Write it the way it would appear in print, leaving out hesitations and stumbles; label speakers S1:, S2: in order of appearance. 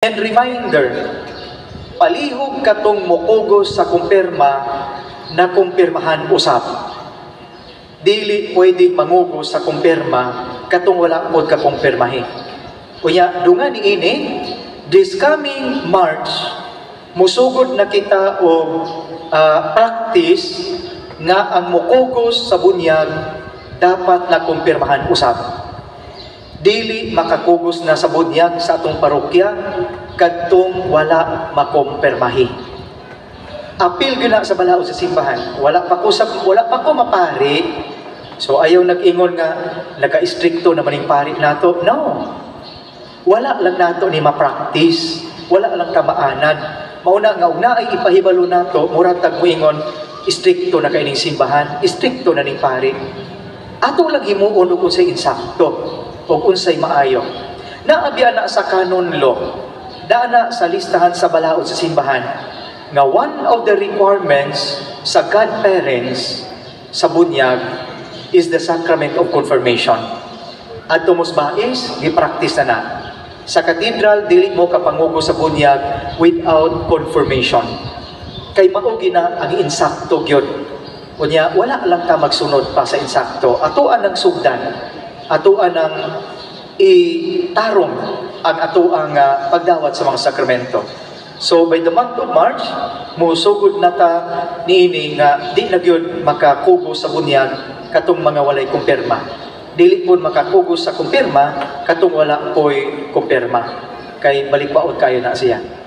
S1: And reminder, palihog katong mukugos sa kumpirma na kumpirmahan usab. Dili pwedeng mangugos sa kumpirma katong wala pod ka kumpirmahi. Unya, dungan niini, this coming March, musugod na kita og practice nga ang mukugos sa bunyag dapat na kumpirmahan usab. Dili makakugos na sa bunyag sa atong parokya kadtong wala makumpirmahi. Apil gyud na sa balaod sa simbahan. Wala pa ko mapari. So ayaw nag-ingon nga naka-istrikto naman yung pari nato. No. Wala lang nato ni ma-practice. Wala lang ta maanad. Mauna nga og naay ipahibalo nato, murag tag moingon istrikto na kay ning simbahan, istrikto na ning pari. Ato lang himuon og unsay insakto og unsay maayo. Naa biya na sa canon law, naa na sa listahan sa balaod sa simbahan, nga one of the requirements sa godparents sa bunyag is the sacrament of confirmation. Adto mos Bais, gi-practice na na. Sa cathedral, dili mo kapangugo sa bunyag without confirmation. Kay mao na ang insakto gyud. Unya, wala lang ta magsunod pa sa insakto. Atoa nang sugdan, atoa nang itarong ang atoang pagdawat sa mga sakramento. So by the month of March, musugod na ta niini nga di na gyud makakugo sa bunyag katong mga walay kumpirma. Dili pud makakugo sa kumpirma katong wala poy kumpirma. Kay balikbaot kayo na siya.